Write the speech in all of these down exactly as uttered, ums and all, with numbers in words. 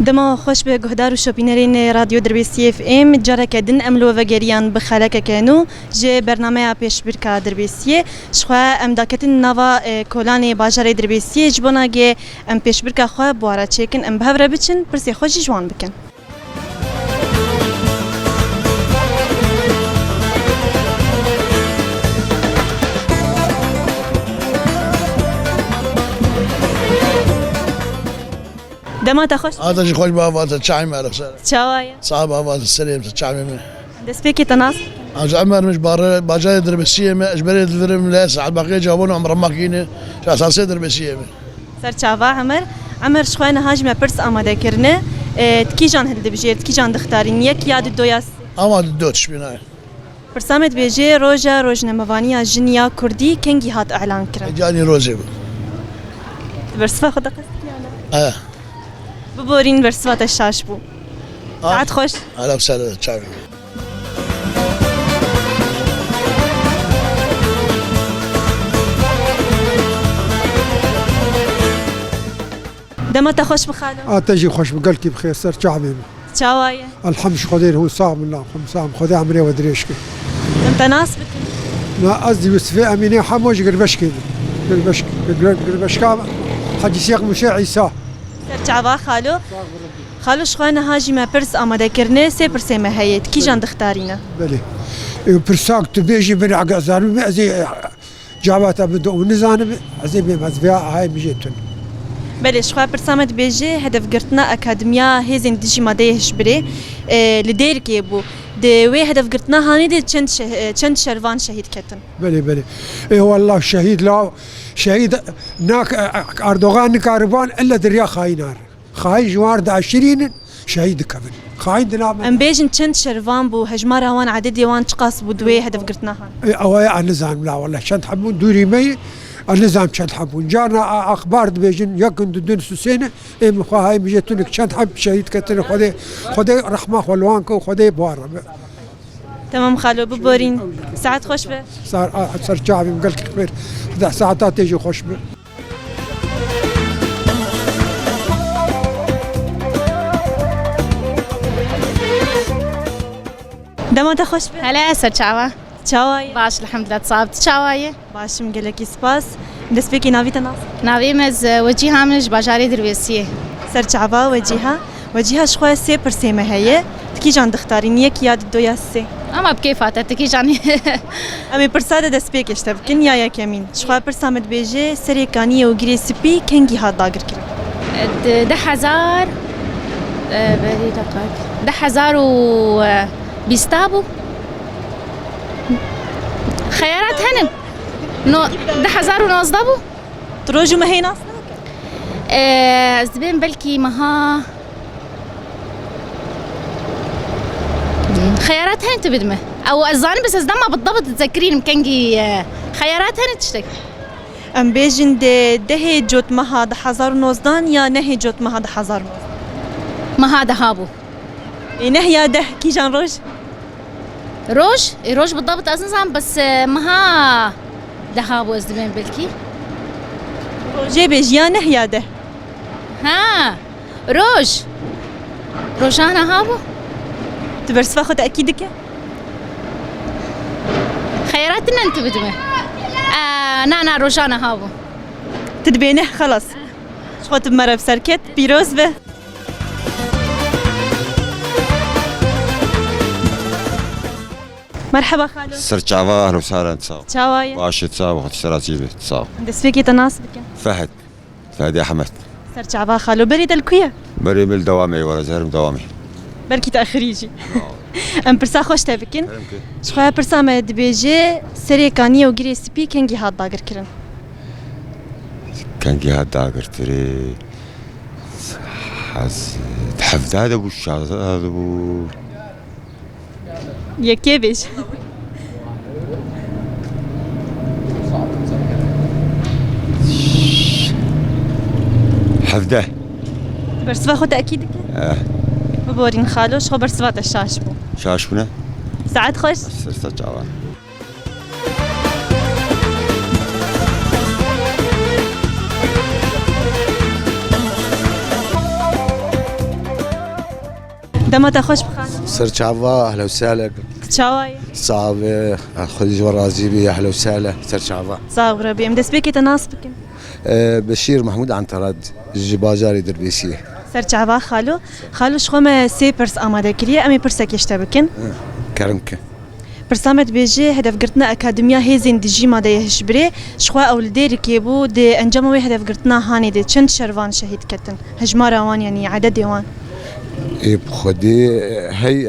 Dema xweş be guhdar û şopînerên Radyo Dirbêsiyê F M. Careke din em li we vegeriyan bi xelekeke nû ji bernameya pêşbirka Dirbêsiyê. Ji xwe em daketin nava, e, kolanê bajarê Dirbêsiyê ji bona gê em pêşbirka xwe bi wan re çêkin, em bi hev re biçin, pirsê xwe jî ji wan bikin. Dema te xweş. A te jî xweş be, ava te çavê me rexser. Çawa ye? Sax be, ava te serê min, te çavê min. Destpêkê te nas? Ez Emer, min ji bare-, bajarê Dirbêsiyê me, ji berê divirim lê saet baqê cawon em remakîne, ji esasê Dirbêsiyê me. Ser çava Emer. Emer, ji xwe niha jî me pirs amade kirine. E, ti kîjan hildibijêr, ti kîjan dixtarîn, yek ya du, do ya sê? Ama du, do tişbîna ye. Pirsa me dibêje, roja rojnamevaniya jin ya kurdî kengî hat elan kirin? Canî rojê bû. Di bersiva xwe de qestikî ana? E. Biborîn, bersiva te şaş bû. A. Saet xweş. Ala ser çavê. Dema te xweş bi xalo. A te jî xweş bi, gelkî bi xêr, ser çavê min. Çawa ye? Elhemd ji Xwedê, hûn sax bin, la xwe sax bin. Xwedê emrê we dirêj ke. Em te nas bikin? Na, ez Yusufê Emînê Hemo ji Girbeşkê bim. Girbeşk-, Gir-, Girbeşka Hecî Sêq Mûşê Îsa. Ser çava xalo. Xalo, ji xwe niha jî me pirs amade kirine, sê pirsê me heye, di kîjan dixtarîne? Belê. E, pirsak tu bêjî bin, ege zarû me, ez ê, e, cavata bide û nizanim, ez ê bêm, ez vêya ahayê mijê tun. Belê, ji xwe pirsa me dibêje, hedefgirtina Akademiya Hêzên Dijî Madeyê Hişbirê, e, li Dêrikê bû. Di wê hedefgirtina hanê de çend şeh-, e, çend şervan şehîd ketin? Belê, belê. Ê, wallah şehîd la, şehîd nak, e, e, Erdogan nikariban, illa di riya xayînan re. Xayîn ji wan re diaşirînin, şehîd dikevin. Xayîn di nav me. Em bêjin çend şervan bû, hejmara wan, ededê wan çiqas bû di wê hedefgirtina han? Ê, ew ê, ez nizanim la, wallah çend heb bûn dûrî me yê, ez nizanim çend heb bûn. Carna a-, axbar dibêjin, yekin, didin, susêne, ê min xwe hay mijê tunik çend heb şehîd ketine, Xwedê, Xwedê rehma xwe li wan ke û Xwedê bi wan re be. Temam xalo, biborîn. Saet xweş be. Sar, a, ser çavê min gelkî xêr. Xwedê saeta te jî xweş be. Dema te xweş be. Hele ser çava. Çawa ye? Baş, elhamdulillah, tu sax bî, tu çawa ye? Baş im, gelekî spas. Destpêkê navê te nas? Navê me ez, e, Wecîha, min ji bajarê Dirbêsiyê. Ser çava Wecîha. Wecîha, ji xwe sê pirsê me heye. Di kîjan dixtarîn, yek ya du, do ya sê? Ama bi kêfa te, tu kîjan? Em ê pirsa de destpêkê ji te bikin, ya yekemîn. Ji xwe pirsa me dibêje, serê kaniyê û girê spî kengî hat dagirkirin? Di deh hezar, e, berî deqek, deh hezar û bîsta bû. Xeyarat hene. No, deh hezar û nozdeh bû. Tu roj û mehê nas nake? Ee, ez dibêm belkî meha. Xeyarat hene tu bidime. Ew ez zanim, bes ez dema bidabt dizekirînim kengî, e, xeyarat hene tiştek. Em bêjin dê dehê cotmeha du hezar û nozdan ya nehê cotmeha du hezar û nozdan? Meha deha bû. Ê, neh ya deh kîjan roj? Roj? Ê, roj bidabt ez nizanim, bes, e, meha deha bû ez dibêm belkî. Rojê bêj ya neh ya deh? Ha, roj. Rojana ha bû. Tu bersiva xwe tekîd dike? Xeyra tinen tu bidime. E, na, na, rojana ha bû. Tu dibê neh, xelas. Ji xwe tu bi me re bi ser ket, pîroz be. Merheba xalo. Ser çava, ehlo sahlen, sağ ol. Çawa ye? Baş e, sağ ol, xwe ser razî be, sağ ol. Destpêkê te nas bikin. Fehd. Fehd Ahmed. Ser çava xalo. Berê te li ku ye? Berê min li dewamê were, zerim dewamê. Belkî te axirî jî. Em pirsa xweş te bikin. Kerem ki. Ji xwe pirsa me dibêje, serê kaniyê û girê spî kengî hat dagirkirin? Kengî hat dagirtirê? Ez, hevdeh de bû, şazdeh de bû. Yekê bêj. Hevdeh. Bersiva xwe tekîd dike? Eh. Biborîn xalo, ji xwe bersiva te şaş bû. Şaş bûne? Saet xweş. Ser saet çavan. Dema te xweş bixan. Ser çava, ehla û sehla. Tu çawa yî? Sax be, Xwedê ji we razî bî, ehla û sehla, ser çava. Sax û rebî. Em destpêkê te nas bikin. Ee, Beşîr Mehmûd Antara, ji bajarê Dirbêsiyê. Ser çava xalo. Xalo, ji xwe me sê pirs amade kiriye, em ê pirsekê ji te bikin. Kerem ke. Pirsa me dibêje, hedefgirtina Akademiya Hêzên Dijî Madeyê Hişbirê, ji xwe ew li Dêrikê bû, di encama wê hedefgirtina hanê de çend şervan şehîd ketin? Hejmara wan, yanî ededê wan? Ê, bi Xwedê, hey,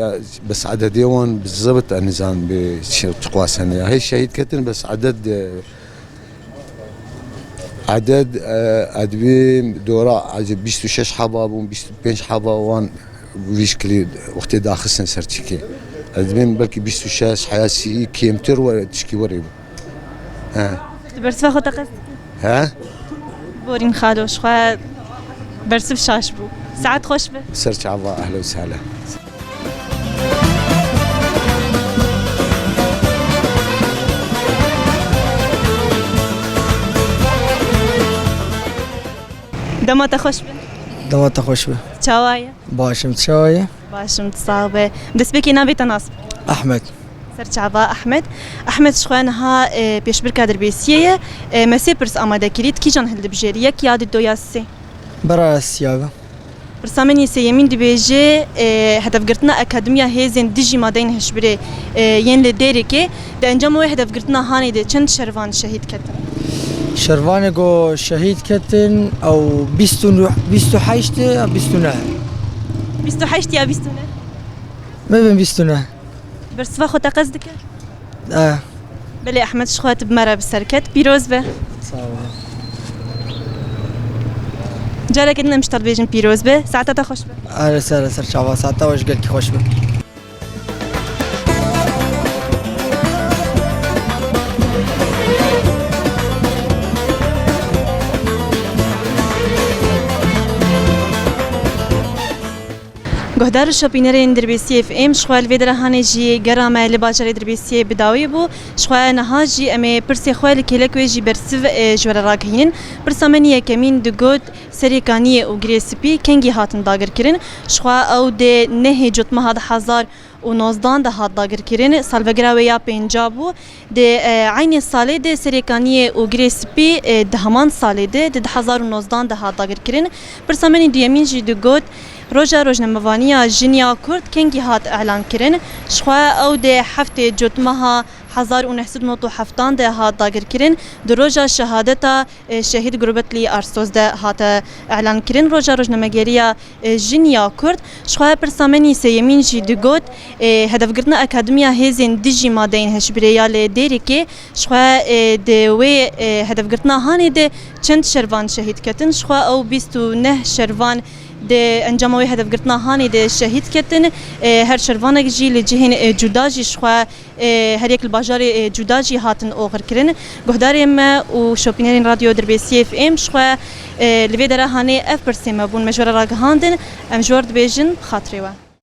bes ededê wan bi zibit, ez nizanim bi çi, çiqas hene. Hey şehîd ketin, bes eded, e, Eded, e, ez dibêm dora, ez bîst û şeş heba bûn, bîst û pênc heba wan vî şikilî wextê daxistin ser çikê. Ez dibêm belkî bîst û şeş, heya sî kêmtir we tişkî werê bû. He. Tu bersiva xwe teqez dikî? He? Borîn xalo, ji xwe bersiv şaş bû. Saet xweş be. Ser çava, ehla û sehla. Dema te xweş be. Dema te xweş be. Çawa ye? Baş im, çawa ye? Baş im, tu sax be. Destpêkê navê te nas bike. Ahmet. Ser çava Ahmet. Ahmet, ji xwe niha, e, pêşbirka Dirbêsiyê ye. E, me sê pirs amade kirî, tu kîjan hildibijêrî? Yek ya du ya sê? Bira siya be. Pirsa min yê sêyemîn dibêje, e, hedefgirtina Akademiya Hêzên Dijî Madeyên Hişbirê, e, yên li Dêrikê, di encama wê hedefgirtina hanê de çend şervan şehîd ketin? Şervanê ku şehîd ketin, ew bîst û neh, bîst û heşt ya bîst û neh? Bîst û heşt ya bîst û neh? Bibin bîst û neh. Bersiva xwe teqez dike? Eh. Belê Ehmed, ji xwe tu bi me re bi ser ket. Pîroz be. Sağ ol. Careke din em ji te dibêjin pîroz be. Saeta te xweş be. Erê ser, ser çava, saeta we ji gelkî xweş be. Guhdar û şopînerên Dirbêsiyê F M, ji xwe li vê dera hanê jî gera me li bajarê Dirbêsiyê bi dawî bû. Ji xwe niha jî em ê pirsê xwe li kêlek wê jî bersiv, e, ji we re ragihînin. Pirsa me yekemîn digot, Serê Kaniyê û Girê Spî kengî hatin dagirkirin? Ji xwe ew di nehê Cotmeha du hezar û nozdan de hat dagirkirin. Salvegira wê ya pênca bû. Di, e, eynî salê de Serê Kaniyê û Girê Spî, e, di heman salê de, di du hezar û nozdan de hat dagirkirin. Pirsa me yê duyemîn jî digot, roja rojnamevaniya jin ya Kurd kengî hat îlan kirin? Ji xwe ew di heftê Cotmeha hezar û neh sed û nod û heftan de hat dagirkirin. Di roja şehadeta, e, şehîd Gurbetlî Arsoz de hate îlan kirin. Roja rojnamegeriya, e, jin ya Kurd. Ji xwe pirsa me yê sêyemîn jî digot, e, hedefgirtina Akademiya Hêzên Dijî Madeyên Hişbirê ya li Dêrikê, ji xwe, e, di wê, e, hedefgirtina hanê de çend şervan şehîd ketin? Ji xwe ew bîst û neh şervan di encama wê hedefgirtina hanê de şehîd ketin. E, her şervanek jî li cihên, e, cuda jî ji xwe, e, her yek li bajarê, e, cuda jî hatin oxirkirin. Guhdarên me û şopînerên Radyo Dirbêsiyê F M, ji xwe, e, li vê dera hanê ev pirsê me bûn, me ji we re ragihandin, em ji we re dibêjin bi xatirê we.